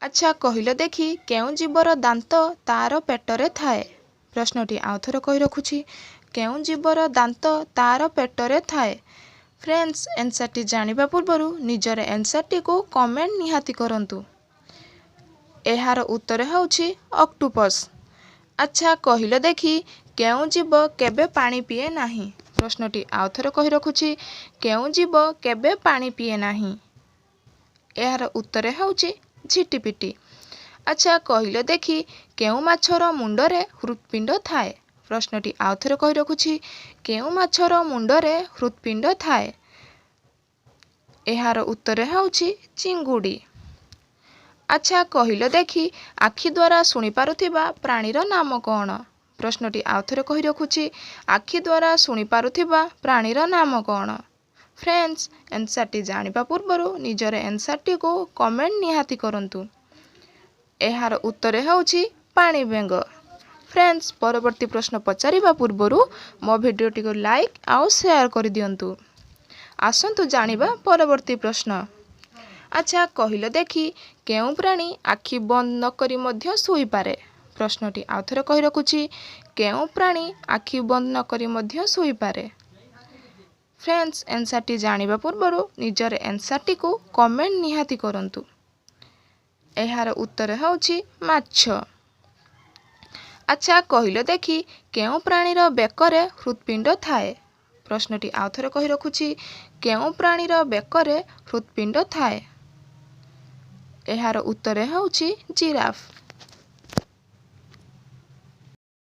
ଆଚ୍ଛା କହିଲ ଦେଖି, କେଉଁ ଜୀବର ଦାନ୍ତ ତା'ର ପେଟରେ ଥାଏ? ପ୍ରଶ୍ନଟି ଆଉ ଥରେ କହି ରଖୁଛି, କେଉଁ ଜୀବର ଦାନ୍ତ ତା'ର ପେଟରେ ଥାଏ? ଫ୍ରେଣ୍ଡସ୍, ଏନ୍ସର୍ଟି ଜାଣିବା ପୂର୍ବରୁ ନିଜର ଏନ୍ସର୍ଟିକୁ କମେଣ୍ଟ ନିହାତି କରନ୍ତୁ। ଏହାର ଉତ୍ତର ହେଉଛି ଅକ୍ଟୋପସ୍। ଆଚ୍ଛା କହିଲ ଦେଖି, କେଉଁ ଜୀବ କେବେ ପାଣି ପିଏ ନାହିଁ? ପ୍ରଶ୍ନଟି ଆଉ ଥରେ କହି ରଖୁଛି, କେଉଁ ଜୀବ କେବେ ପାଣି ପିଏ ନାହିଁ? ଏହାର ଉତ୍ତର ହେଉଛି ଝିଟିପିଟି। ଆଚ୍ଛା କହିଲ ଦେଖି, କେଉଁ ମାଛର ମୁଣ୍ଡରେ ହୃତ୍ପିଣ୍ଡ ଥାଏ? ପ୍ରଶ୍ନଟି ଆଉ ଥରେ କହି ରଖୁଛି, କେଉଁ ମାଛର ମୁଣ୍ଡରେ ହୃତ୍ପିଣ୍ଡ ଥାଏ? ଏହାର ଉତ୍ତର ହେଉଛି ଚିଙ୍ଗୁଡ଼ି। ଆଚ୍ଛା କହିଲ ଦେଖି, ଆଖି ଦ୍ୱାରା ଶୁଣିପାରୁଥିବା ପ୍ରାଣୀର ନାମ କ'ଣ? ପ୍ରଶ୍ନଟି ଆଉ ଥରେ କହି ରଖୁଛି, ଆଖି ଦ୍ୱାରା ଶୁଣିପାରୁଥିବା ପ୍ରାଣୀର ନାମ କ'ଣ? ଫ୍ରେଣ୍ଡସ୍, ଏନ୍ସର୍ଟି ଜାଣିବା ପୂର୍ବରୁ ନିଜର ଏନ୍ସର୍ଟିକୁ କମେଣ୍ଟ ନିହାତି କରନ୍ତୁ। ଏହାର ଉତ୍ତର ହେଉଛି ପାଣି ବେଙ୍ଗ। ଫ୍ରେଣ୍ଡସ୍, ପରବର୍ତ୍ତୀ ପ୍ରଶ୍ନ ପଚାରିବା ପୂର୍ବରୁ ମୋ ଭିଡ଼ିଓଟିକୁ ଲାଇକ୍ ଆଉ ସେୟାର କରିଦିଅନ୍ତୁ। ଆସନ୍ତୁ ଜାଣିବା ପରବର୍ତ୍ତୀ ପ୍ରଶ୍ନ। ଆଚ୍ଛା କହିଲ ଦେଖି, କେଉଁ ପ୍ରାଣୀ ଆଖି ବନ୍ଦ ନକରି ମଧ୍ୟ ଶୋଇପାରେ? ପ୍ରଶ୍ନଟି ଆଉ ଥରେ କହି ରଖୁଛି, କେଉଁ ପ୍ରାଣୀ ଆଖି ବନ୍ଦ ନକରି ମଧ୍ୟ ଶୋଇପାରେ? ଫ୍ରେଣ୍ଡସ୍, ଏନ୍ସର୍ଟି ଜାଣିବା ପୂର୍ବରୁ ନିଜର ଏନ୍ସର୍ଟିକୁ କମେଣ୍ଟ ନିହାତି କରନ୍ତୁ। ଏହାର ଉତ୍ତର ହେଉଛି ମାଛ। ଆଚ୍ଛା କହିଲ ଦେଖି, କେଉଁ ପ୍ରାଣୀର ବେକରେ ହୃତ୍ପିଣ୍ଡ ଥାଏ? ପ୍ରଶ୍ନଟି ଆଉ ଥରେ କହି ରଖୁଛି, କେଉଁ ପ୍ରାଣୀର ବେକରେ ହୃତ୍ପିଣ୍ଡ ଥାଏ? ଏହାର ଉତ୍ତର ହେଉଛି ଜିରାଫ।